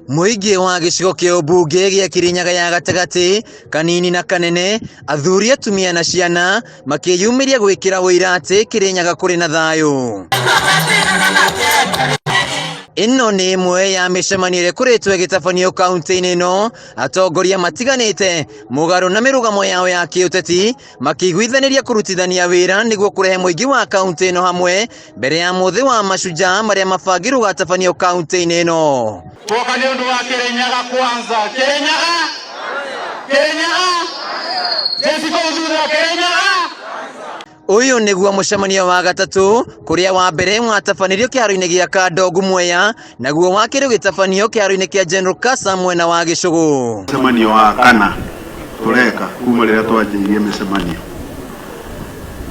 Mũingĩ wa gĩcigo kĩa ũmbunge gĩa Kĩrĩnyaga ya gatagatĩ, kanini na kanene, athuri, atumia na ciana makĩyumĩria gwĩkĩra ũira atĩ Kĩrĩnyaga kũrĩ na thayũ. Ĩno nĩ ĩmwe ya mĩcemanio ĩrĩa ĩkoretwo ĩgĩtabanio kaunti-inĩ ĩno, atongoria matiganĩte mũgarũ na mĩrũgamo yao ya kĩũteti makĩiguithanĩria kũrutithania wĩra nĩguo kũrehe mũingĩ wa kaunti ĩno hamwe mbere ya mũthĩ wa mashujaa marĩa mabangirwo gũgatabanio kaunti-inĩ ĩno. Twoka nĩ ũndũ wa Kĩrĩnyaga kwanza. Kĩrĩnyaga! Kĩrĩnyaga! Jesi kũu thutha Kĩrĩnyaga! Ũyũ nĩguo mũcemanio wa gatatũ kũrĩa wa mbere watabanĩrio kĩharo-inĩ gĩa Kandongu Mwea naguo wa kerĩ ũgĩtabanio kĩharo-inĩ kĩa General Kasa mwena wa Gĩcũgũ. Mũcemanio wa kana tũreka kuma rĩrĩa twanjĩirie mĩcemanio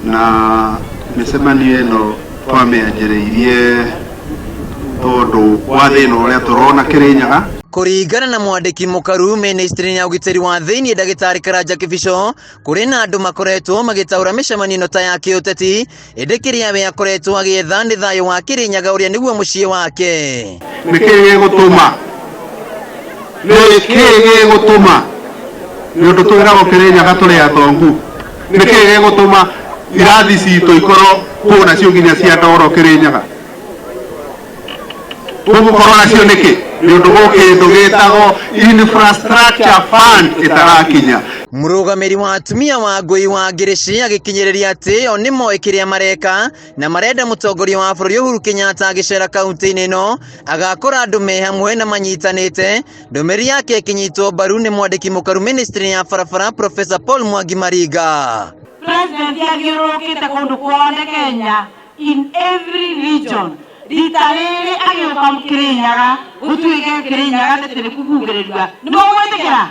na mĩcemanio ĩno twamĩanjĩrĩirie tondũ wa thĩna ũrĩa tũrona Kĩrĩnyaga. Kũringana na mwandĩki mũkaru ministry ya ũgitĩri wa thĩinĩ ndagĩtarĩ Karanja Kĩbico, kũrĩ na andũ makoretwo magĩtaũra mĩcemanio ĩno ta ya kĩũteti, ĩndĩ kĩrĩa we akoretwo agĩetha nĩ thayũ wa Kĩrĩnyaga ũrĩa nĩguo mũciĩ wake. Nĩ kĩĩ gĩgũtũma? Nĩ kĩĩ gĩgũtũma? Nĩ ũndũ twĩragwo Kĩrĩnyaga tũrĩ atongu. Nĩ kĩĩ gĩgũtũma irathi citũ ikorwo kũu nacio nginya cia ndoro Kĩrĩnyaga? Tũgũkorwo nacio nĩkĩ? Nĩ ũndũ gwĩ kĩndũ gĩtagwo infrastructure fund ĩtarakinya. Mũrũgamĩri wa atumia wa Ngũi wa Ngĩrĩci agĩkinyĩrĩria atĩ o nĩ moĩ kĩrĩa mareka na marenda mũtongoria wa bũrũri Uhuru Kenyatta agĩcera kaunti-inĩ ĩno agakora andũ me hamwe na manyitanĩte. Ndũmĩrĩri yake ĩkĩnyitwo mbaru nĩ mwandĩki mũkaru ministry ya barabara Professor Paul Mwangi Maringa. President athiũrũrũkĩte kũndũ kuothe Kenya in every region rita rĩrĩ agĩũka Kĩrĩnyaga gũtuĩke Kĩrĩnyaga tĩtĩrĩ kũhungĩrĩria nĩ mũgwĩtĩkĩra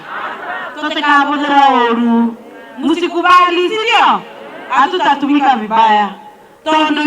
tũtikabũthĩra ũru msikubali si ndio hatutatumika vibaya tondũ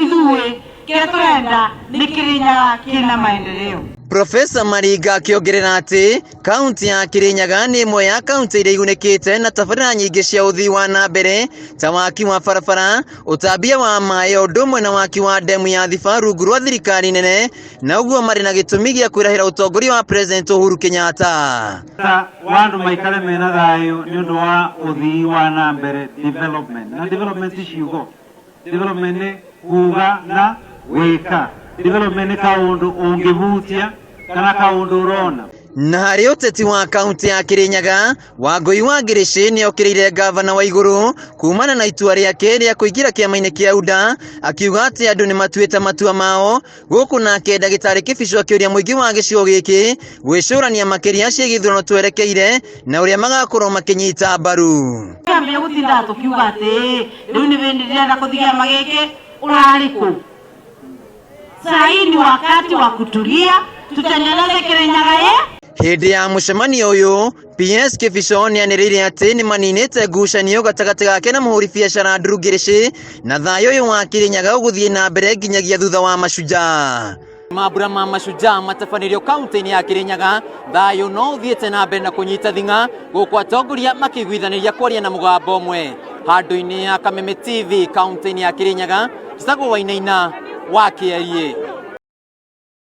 ithuĩ kĩrĩa tũrenda nĩ Kĩrĩnyaga kĩna maendeleo. Profesa Maringa akĩongerera atĩ kaunti ya Kirinyaga nĩ ĩmwe ya kaunti iria igunĩkĩte na tabarĩra nyingĩ cia ũthii wa na mbere ta waki wa barabara, ũtambia wa maĩ o ũndũ ũmwe na waki wa ndemu ya Thiba rungu rwa thirikari nene, na ũguo marĩ na gĩtũmi gĩa kwĩrahĩra ũtongoria wa President Uhuru Kenyatta. Bata wa andũ maikare mena thayũ nĩ ũndũ wa ũthii wa na mbere development. Na development ti ciugo. Development nĩ kuga na gwĩka. Development nĩ kaũndũ ũngĩhutia kana kaũndũ ũrona. Na harĩ ũteti wa kaunti ya Kirinyaga, Wangũi wa Ngĩrĩcĩ nĩ okĩrĩire ngavana wa igũrũ kumana na itua rĩake rĩa kũingĩra kĩama-inĩ kĩa UDA, akiuga atĩ andũ nĩ matuĩte matua mao, gũkũ nake ndagĩtarĩ Kĩbico akĩũria mũingĩ wa gĩcigo gĩkĩ gwĩcũrania makĩria ciĩgiĩ ithurano twerekeire na ũrĩa magakorwo makĩnyita mbaru. Twambia gũtinda tũkiuga atĩ rĩu nĩ hĩndĩ ndĩrenda kũthiĩ kĩama gĩkĩ, ũrarĩ kũ? Sahii ni wakati wa kutulia, tutengeneze Kirinyaga ye. Hĩndĩ ya mũcemanio ũyũ, PS Kĩbico nĩanĩrĩire atĩ nĩmaninĩte ngucanio gatagatĩ gake na mũhũri biacara Andrew Ngĩrĩcĩ na thayũ ũyũ wa Kĩrĩnyaga ũgũthiĩ na mbere nginyagia thutha wa Mashujaa. Mambura ma Mashujaa matabanĩrio kaunti-inĩ ya Kĩrĩnyaga, thayũ no ũthiĩte na mbere na kũnyita thing'a gũkũ atongoria makĩiguithanĩria kwaria na mũgambo ũmwe. Handũ-inĩ ya Kameme TV kaunti-inĩ ya Kĩrĩnyaga, njĩtagwo Wainaina wa Kĩariĩ.